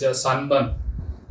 आयज sunburn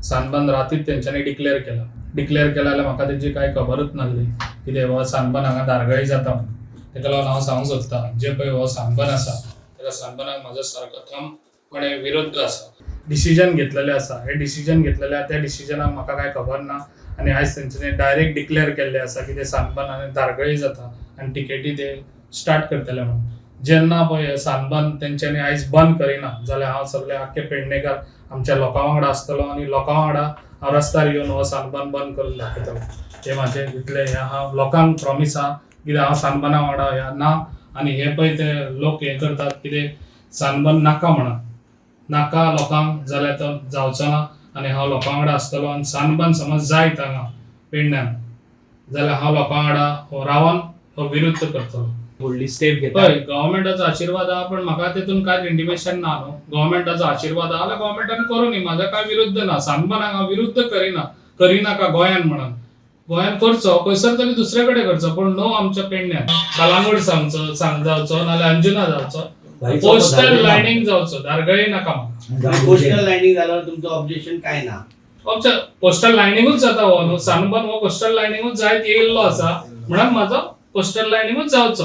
sunburn रातीत तेंच्यांनी declare केला. डिक्लेअर केला जाल्यार म्हाका तेजी कांय खबरूच नासली कितें हो सनबर्न हांगा धारगळी जाता म्हणून. तेका लागून हांव सांगूंक सोदतां, जे पळय हो सनबर्न आसा तेका सनबर्नाक म्हाजो सारको ठामपणे विरुद्ध आसा. डिसिजन घेतलेलें आसा, हे डिसिजन घेतलेलें आहा, त्या डिसिजनाक म्हाका कांय खबर ना आनी आयज तेंच्यांनी डायरेक्ट डिक्लेअर केल्लें आसा की ते सनबर्न आनी धारगळी जाता आनी टिकेटी ते स्टार्ट करतले म्हणून. जेन्ना पळय सनबर्न तेंच्यांनी आयज बंद करिना जाल्यार हांव सगळे आख्खे पेडणेकार आमच्या लोकां वांगडा आसतलो आनी लोकां वांगडा हांव रस्त्यार येवन हो सनबर्न बंद करून दाखयतलो. हे म्हाजें इतलें हें आहा, लोकांक प्रॉमीस आहा कित्याक हांव सनबर्ना वांगडा ह्या ना. आनी हे पळय ते लोक हें करतात कितें सनबर्न नाका म्हणून, नाका लोकांक जाल्यार तो जावचो ना आनी हांव लोकां वांगडा आसतलो. आनी सनबर्न समज जायत हांगा पेडण्यान जाल्यार हांव लोकां वांगडा हो रावन हो विरुद्ध करतलो. व्हडली स्टेप घेता. हय, गव्हर्मेंटाचो आशिर्वाद आहा, पण म्हाका तेतून कांयच इंटिमेशन ना न्हू. गव्हर्मेंटाचो आशिर्वाद आहा जाल्यार गव्हर्मेंटान करूं न्ही, म्हाजो कांय विरुद्ध ना. सनबर्नाक हांव विरुद्ध करिना, करिनाका गोंयान म्हणून. गोंयान करचो, खंयसर तरी दुसरे कडेन करचो, पूण नो आमच्या पेडण्यान. कलांगूट सांगचो सांग जावचो नाल्यार अंजुना जावचो, कोस्टल लायनींग जावचो, धारगळी नाका म्हाका. कोस्टल लायनिंग जाल्यार तुमचं ऑब्जेक्शन काय ना? आमच्या कोस्टल लायनिंगूच जाता हो न्हू सनबर्न, हो कोस्टल लायनिंगूच जायत येयल्लो आसा म्हणून म्हाजो कोस्टल लायनिंगूच जावचो.